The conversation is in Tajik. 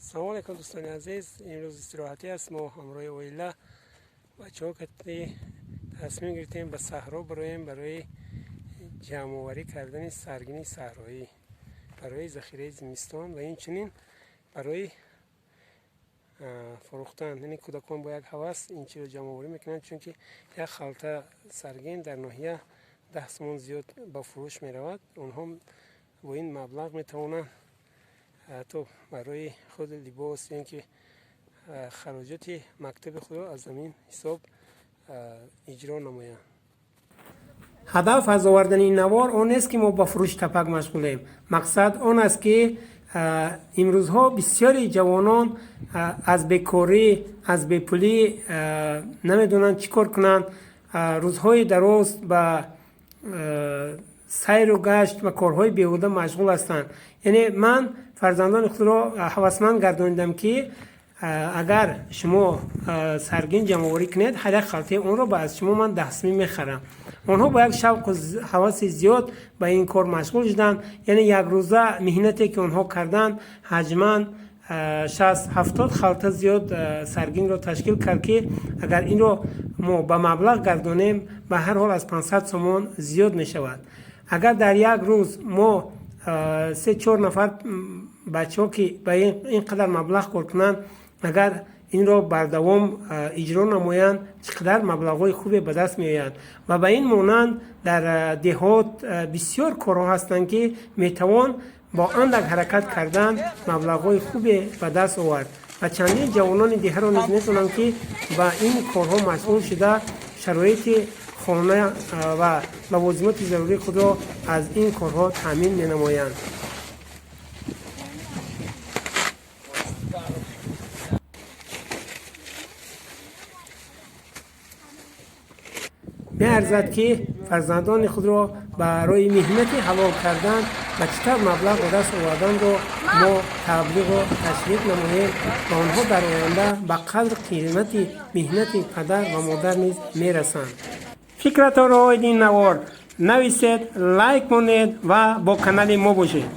Салому алейкум, дӯстони азиз. Имрӯз истироҳатӣ аст. Мо ҳамроҳи оила, бачаҳо кати тасмим гирифтем, ба саҳро бироем барои ҷамъоварӣ кардани саргини саҳроӣ барои захираи зимистон ва инчунин барои фурӯхтан. Яъне кӯдакон бо як ҳавас ин чизро ҷамъоварӣ мекунанд, чунки як халта саргин дар ноҳия 10 сомон зиёд ба фурӯш меравад. Онҳо бо ин маблағ метавонанд ҳатто барои худ либос ё ин ки хароҷоти мактаби худро аз ҳамин ҳисоб иҷро намоянд. Ҳадаф аз овардани ин навор он нест, ки мо ба фурӯши тапак машғулем. Мақсад он аст, ки имрӯзҳо бисёри ҷавонон аз бекорӣ, аз бепулӣ намедонанд чӣ кор кунанд. Рӯзҳои дароз ба сайру гашт ва корҳои беҳуда машғул ҳастанд. Яъне ман фарзандони худро ҳавасманд гардонидам, ки агар шумо саргин ҷамъоварӣ кунед, ҳар як халтаи онро ба аз шумо ман 10 сумӣ мехарам. Онҳо бо як шавқу ҳаваси зиёд ба ин кор машғул шуданд. Яъне якрӯза меҳнате, ки онҳо карданд, ҳаҷман 60-70 халта зиёд саргинро ташкил кард, ки агар инро мо ба маблағ гардонем, ба ҳар ҳол аз 500 сомон зиёд мешавад. Агар дар як рӯз мо се чор нафар бачаҳо, ки ба ин қадар маблағ кор кунанд, агар инро бардавом иҷро намоянд, чӣ қадар маблағҳои хубе ба даст меояд. Ва ба ин монанд дар деҳот бисёр корҳо ҳастанд, ки метавон бо андак ҳаракат кардан маблағҳои хубе ба даст овард. Ва чандин ҷавонони деҳаро низ метавонанд, ки ба ин корҳо машғул шуда, шароити хона ва лавозимоти зарурии худро аз ин корҳо таъмин менамоянд. Меарзад, ки фарзандони худро барои меҳнати ҳалол кардан ва чӣ тавр маблағ ба даст оварданро мо таблиғу ташвиқ намоем ва онҳо дар оянда ба қадр қимати меҳнати падар ва модар низ мерасанд. Фикратонро оиди ин навор нависед, лайк монед ва бо канали мо бошед.